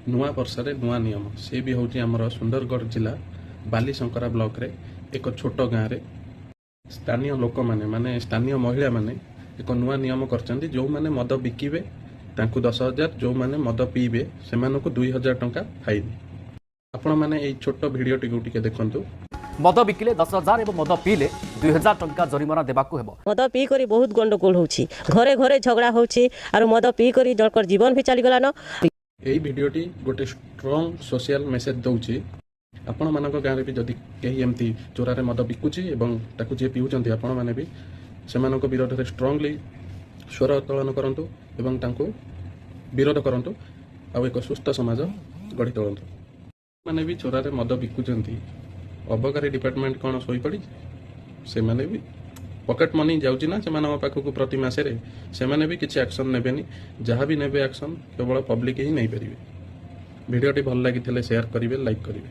ନୂଆ ବର୍ଷରେ ନୂଆ ନିୟମ। ସେ ବି ହେଉଛି ଆମର ସୁନ୍ଦରଗଡ଼ ଜିଲ୍ଲା ବାଲିଶଙ୍କରା ବ୍ଲକରେ ଏକ ଛୋଟ ଗାଁରେ ସ୍ଥାନୀୟ ଲୋକମାନେ, ମାନେ ସ୍ଥାନୀୟ ମହିଳାମାନେ ଏକ ନୂଆ ନିୟମ କରିଛନ୍ତି। ଯେଉଁମାନେ ମଦ ବିକିବେ ତାଙ୍କୁ 10,000, ଯେଉଁମାନେ ମଦ ପିଇବେ ସେମାନଙ୍କୁ 2,000 ଟଙ୍କା ଫାଇନ୍। ଆପଣମାନେ ଏଇ ଛୋଟ ଭିଡ଼ିଓଟିକୁ ଟିକେ ଦେଖନ୍ତୁ। ମଦ ବିକିଲେ 10,000 ଏବଂ ମଦ ପିଇଲେ 2,000 ଟଙ୍କା ଜରିମାନା ଦେବାକୁ ହେବ। ମଦ ପିଇକରି ବହୁତ ଗଣ୍ଡଗୋଳ ହେଉଛି, ଘରେ ଘରେ ଝଗଡ଼ା ହେଉଛି। ଆରୁ ମଦ ପିଇକରି ଜଣଙ୍କର ଜୀବନ ବି ଚାଲିଗଲାନ। ଏଇ ଭିଡ଼ିଓଟି ଗୋଟେ ଷ୍ଟ୍ରଙ୍ଗ ସୋସିଆଲ ମେସେଜ ଦେଉଛି। ଆପଣମାନଙ୍କ ଗାଁରେ ବି ଯଦି କେହି ଏମିତି ଚୋରାରେ ମଦ ବିକୁଛି ଏବଂ ତାକୁ ଯିଏ ପିଉଛନ୍ତି, ଆପଣମାନେ ବି ସେମାନଙ୍କ ବିରୋଧରେ ଷ୍ଟ୍ରଙ୍ଗଲି ସ୍ୱର ଉତ୍ତୋଳନ କରନ୍ତୁ ଏବଂ ତାଙ୍କୁ ବିରୋଧ କରନ୍ତୁ ଆଉ ଏକ ସୁସ୍ଥ ସମାଜ ଗଢ଼ି ତୋଳନ୍ତୁ। ମାନେ ବି ଚୋରାରେ ମଦ ବିକୁଛନ୍ତି, ଅବକାରୀ ଡିପାର୍ଟମେଣ୍ଟ କ'ଣ ଶୋଇପଡ଼ିଛି? ସେମାନେ ବି ପକେଟ୍ ମନି ଯାଉଛି ନା ସେମାନଙ୍କ ପାଖକୁ ପ୍ରତି ମାସରେ, ସେମାନେ ବି କିଛି ଆକ୍ସନ୍ ନେବେନି। ଯାହା ବି ନେବେ ଆକ୍ସନ୍ କେବଳ ପବ୍ଲିକ୍ ହିଁ ନେଇପାରିବେ। ଭିଡ଼ିଓଟି ଭଲ ଲାଗିଥିଲେ ସେୟାର କରିବେ, ଲାଇକ୍ କରିବେ।